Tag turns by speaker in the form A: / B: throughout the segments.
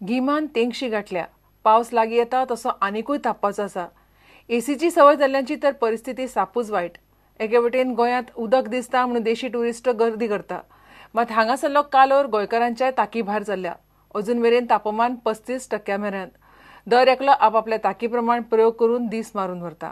A: गिमान तेंगशी गाठल्या. पावस लागीं येता तसो आनिकूय तापपाचो आसा. एसीची सवय जाल्ल्यांची तर परिस्थिती सापूच वायट. एके वटेन गोंयांत उदक दिसता म्हणून देशी ट्युरिस्ट गर्दी करता, मात हांगासरलो कालोर गोंयकारांच्याय ताकी भायर चल्ल्या. अजून मेरेन तापमान 35% मेरेन. दर एकलो आपापल्या ताकी प्रमाण प्रयोग करून दीस मारून व्हरता.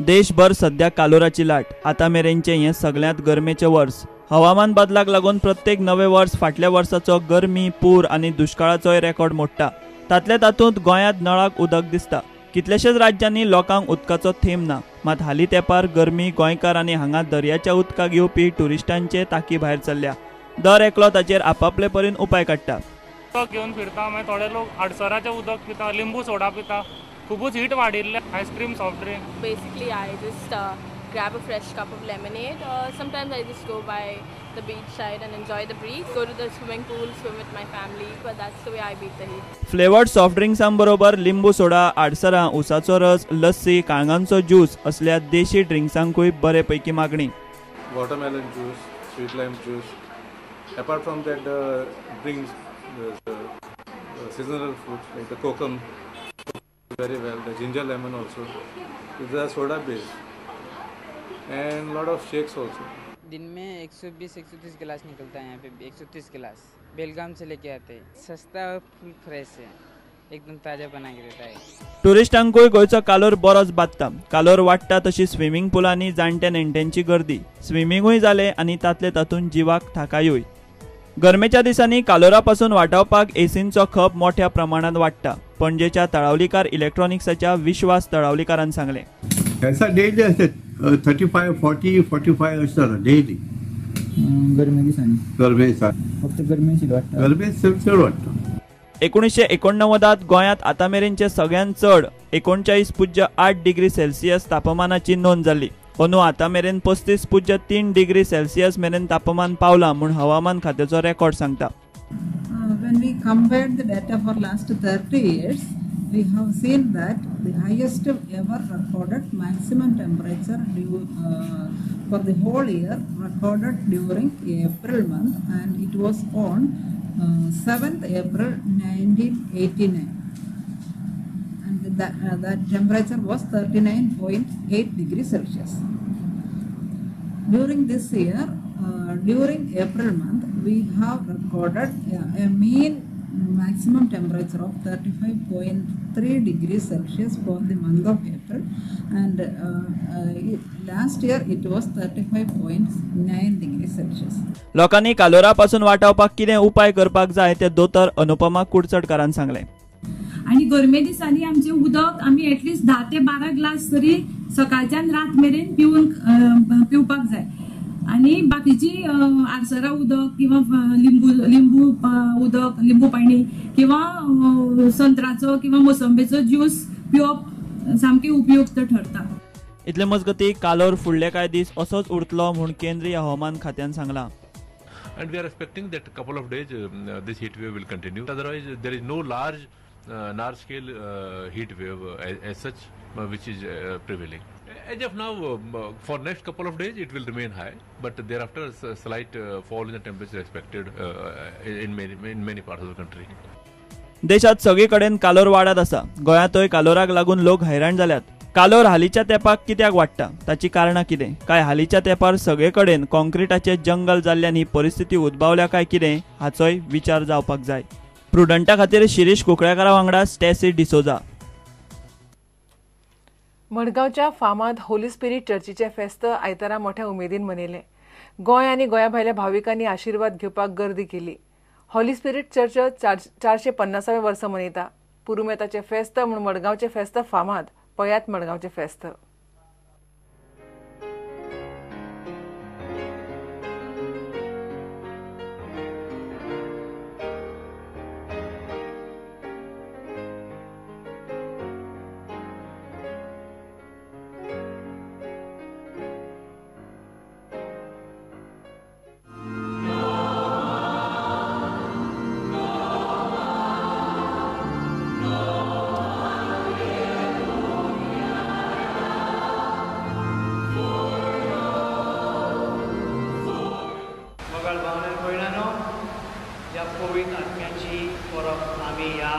B: देशभर सध्या कालोराची लाट. आतां मेरेनचें हें सगळ्यांत गरमेचें वर्स. हवामान बदलाक लागून प्रत्येक नवें वर्स फाटल्या वर्साचो गरमी, पूर आनी दुश्काळाचोय रेकॉर्ड मोडटा. तातले तातूंत गोंयांत नळाक उदक दिसता. कितल्याशाच राज्यांनी लोकांक उदकाचो थेंब ना. मात हालीं तेंपार गरमी गोंयकार आनी हांगा दर्याच्या उदकाक येवपी ट्युरिस्टांचे ताकी भायर चल्ल्या. दर एकलो ताचेर आपापले परीन उपाय काडटा.
C: उदक घेवन फिरता, मागीर थोडे लोक आडसराचें उदक पिता, लिंबू सोडा पिता. खूबच heat वाडिल्ले, ice cream, soft drink.
D: Basically I just grab a fresh cup of lemonade, or sometimes I just go by the beach side and enjoy the breeze, go to the swimming pool, swim with my family, but that's the way I beat the heat.
B: Flavoured soft ड्रिंक्सां बरोबर लिंबू सोडा, आडसरां, उसाचो रस, lassi, काळंगांचो juice असल्या देशी ड्रिंक्सांकूय बरे पैकी मागणी.
E: Watermelon juice, sweet lime juice. Apart from that, drinks, seasonal fruits like the kokum very well, the ginger lemon also. These are soda based and lot of shakes also.
F: दिन में 120-130 गिलास निकलता है यहाँ पे. 130 गिलास बेलगाम से लेके आते हैं. सस्ता और फुल फ्रेश है, एकदम ताज़ा बना के देता है.
B: ट्युरिस्टांकूय गोंयचो कालोर बरोच बादता. कालोर वाडटा तशी स्विमींग पुलांनी जाणट्या नेणट्यांची गर्दी. स्विमींगूय जालें आनी तातले तातूंत जिवाक थाकायूय. गरमेच्या दिसांनी कालोरा पासून वाटावपाक एसींचो खप मोठ्या प्रमाणात वाडटा. पणजेच्या तळावलीकार इलेक्ट्रॉनिक्साच्या विश्वास तळावलीकारान सांगलें,
G: डेली आसता 35, 40, 45 अशें जाता डेली.
H: गरमे दिसांनी,
G: गरमे दिसांनी
H: फक्त गरमे वाडटा,
G: गरमे चड वाडटा.
B: 1989 गोंयांत आतां मेरेनचे सगळ्यांत चड 39.8 डिग्री सेल्सियस तापमानाची नोंद जाल्ली. अंदू आतां मेरेन 35.3 डिग्री सेल्सियस मेरेन तापमान पावलां म्हूण हवामान खात्याचो रेकॉर्ड सांगता.
I: When we compared the data for last 30 years, we have seen that the highest ever recorded maximum temperature due, for the whole year recorded during April month, and it was on 7th April 1989, and that temperature was 39.8 degrees Celsius. During this year, during April month, we have recorded a mean maximum temperature of 35.3 degrees Celsius for the month of April, and last year it was 35.9 degrees Celsius.
B: लोकांनी कालोरा पासून वाटावपाक कितें उपाय करपाक जाय ते दोतोर अनुपमा कुडचडकारान सांगलें.
J: आनी गरमे दिसांनी आमचें उदक आमी एटलिस्ट 10 ते 12 ग्लास तरी सकाळच्यान रात मेरेन पिवन पिवपाक जाय. आनी बाकीची आडसरां उदक किंवा लिंबू लिंबू उदक, लिंबू पाणी किंवा संत्राचो किंवा मोसंबीचो ज्यूस पिवप सामकें उपयुक्त ठरता.
B: इतले मजगती कालोर फुडले कांय दीस असोच उरतलो म्हूण केंद्रीय हवामान खात्यान सांगलां.
K: And we are expecting that couple of days this heat wave will continue. Otherwise there is no large scale heat wave as such which is prevailing. As of now, for next couple of days it will remain high, but thereafter a slight fall in the temperature expected in many parts of the country.
B: देशात सगळे कडेन कालोर वाडत आसा. गोंयांतय कालोराक लागून लोक हैराण जाल्यात. कालोर हालींच्या तेंपाक कित्याक वाडटा, ताची कारणां कितें, काय हालींच्या तेंपार सगळे कडेन कॉन्क्रिटाचे जंगल जाल्ल्यान ही परिस्थिती उद्भवल्या काय कितें, हाचोय विचार जावपाक जाय. प्रुडंटा खातीर शिरीष कुकळेकारा वांगडा स्टेसी डिसोजा.
A: मडगांवच्या फामाद होली स्पिरीट चर्चीचें फेस्त आयतारा मोठ्या उमेदीन मनयलें. गोंय आनी गोंया भायल्या भाविकांनी आशिर्वाद घेवपाक गर्दी केली. होली स्पिरीट चर्च 450व्या वर्सा मनयता. पुरुमेताचें फेस्त म्हूण मडगांवचें फेस्त फामाद. पळयात मडगांवचें फेस्त.
L: परब आमी ह्या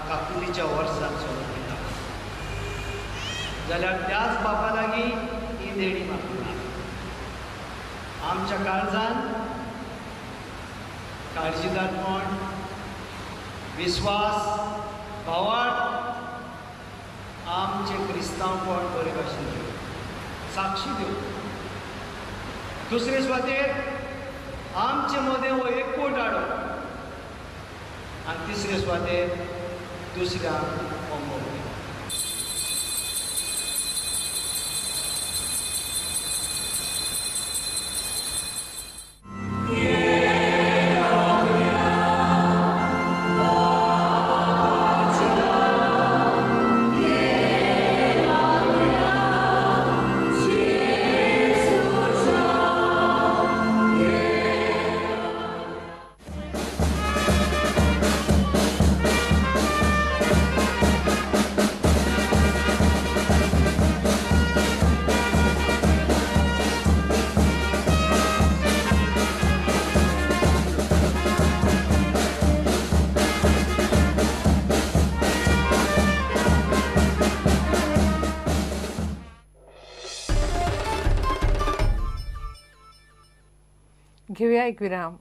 L: काकुतीच्या वर्साक सोडून दिता जाल्यार त्याच बापा लागीं ही देणी मागता. आमच्या काळजान काळजीदारपण, विस्वास, भावार्थ, आमचें क्रिस्तांवपण बरे भाशेन दिवं, साक्षी दिवं. दुसरे सुवातेर आमचे मदें हो एकवट हाडप आनी तिसरे सुवातेर दुसऱ्यांक हो मोग दिवप.
A: घेऊया एक विराम.